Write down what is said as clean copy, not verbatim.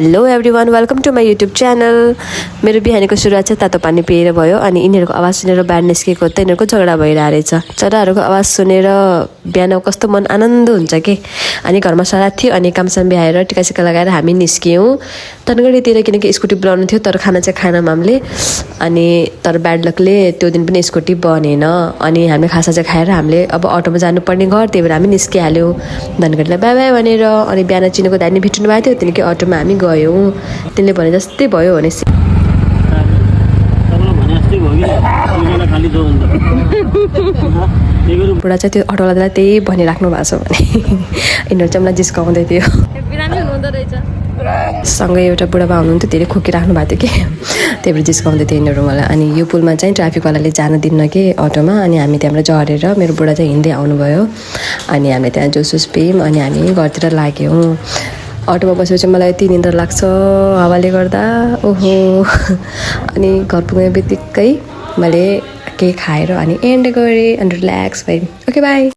Hello everyone, welcome to my YouTube channel. मेरो बिहानीको सुरुवात चाहिँ तातो पानी पिएर भयो। अनि यिनीहरूको आवाज सुनेर बाहिर निस्केको त यिनीहरूको झगडा भइरहेको रहेछ। चराहरूको आवाज सुनेर बिहान कस्तो मन आनन्द हुन्छ कि। अनि घरमा सराद थियो अनि कामसाम भ्याएर टिकासिका लगाएर हामी निस्क्यौँ तनगढीतिर, किनकि स्कुटी बोलाउनु थियो तर खाना चाहिँ खाएनौँ हामीले। अनि तर ब्याड लकले त्यो दिन पनि स्कुटी बनेन। अनि हामीले खासा चाहिँ खाएर हामीले अब अटोमा जानुपर्ने घर, त्यही भएर हामी निस्किहाल्यौँ धनगढीलाई बाई बाई भनेर। अनि बिहान चिनेको दानी भेट्नु भएको थियो, त्यहाँदेखि अटोमा हामी गयौँ। त्यसले भने जस्तै भयो भने बुढा चाहिँ त्यो अटोवालालाई त्यही भनिराख्नु भएको छ भने यिनीहरू चाहिँ मलाई जिस्काउँदै थियो। सँगै एउटा बुढाबा हुनुहुन्थ्यो, धेरै खोकिराख्नु भएको थियो कि, त्यही भएर जिस्काउँदै थियो यिनीहरू मलाई। अनि यो पुलमा चाहिँ ट्राफिकवालाले जान दिन्न कि अटोमा। अनि हामी त्यहाँबाट झरेर मेरो बुढा चाहिँ हिँड्दै आउनुभयो। अनि हामीले त्यहाँ जुसुस पियौँ अनि हामी घरतिर लाग्यौँ। अटोमा बसेपछि मलाई यति निन्द्रा लाग्छ हावाले गर्दा, ओहो। अनि घर पुग्ने बित्तिकै मैले केही खाएर अनि एन्ड गरेँ अनि रिल्याक्स भएँ। Okay by.